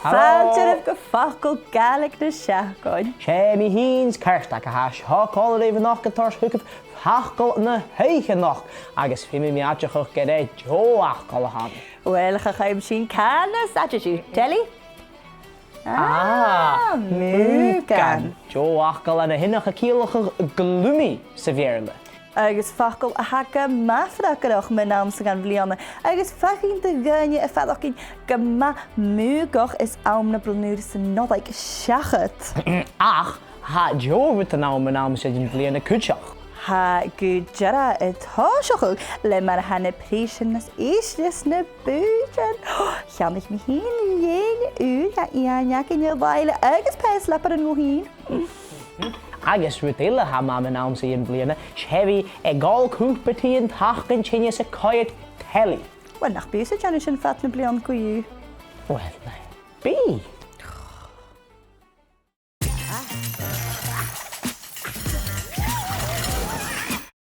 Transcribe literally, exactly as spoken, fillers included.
Fàilte oirbh gu Facal Gàidhlig na Seachdain. 'S e mi fhìn 's Ceartag a tha seo còmhla ribh a-nochd a' toirt thugaibh Facal na h-Oidhche a-nochd, agus feumaidh mi aideachadh gur e deagh fhacal a th' ann. Uill, cha chùm sinn càil nas fhaide riut, Telly. Ah, ah, mùgan. Mùgan. Deagh fhacal ann a shin a tha a' ciallachadh gloomy sa Bheurla. Agus facal a tha gu math freagarrach mun àm sa bhliadhna, agus faicinn do dhaoine a' faireachdainn gu math mùgach is àm na bliadhn' ùir san Nollaig seachad. Ach tha deagh rud ann am, mun àm sa bhliadhna cuideachd. Tha gu dearbh a' tòiseachadh le mar a tha na prìsean nas ìsle 's na bùithtean. Cheannaich mi fhìn lèine ùr dha Iain againn a-raoir agus peas leaparan dhomh fhìn. Agus rud eile a tha math mun àm sa bhliadhna, 's e bhith ag òl cupa tì an t-seachdain-teine 's a' coimhead telly. Uill, nach bi thusa a' dèanamh sin fad na bliadhna co-dhiù? Uill, bidh.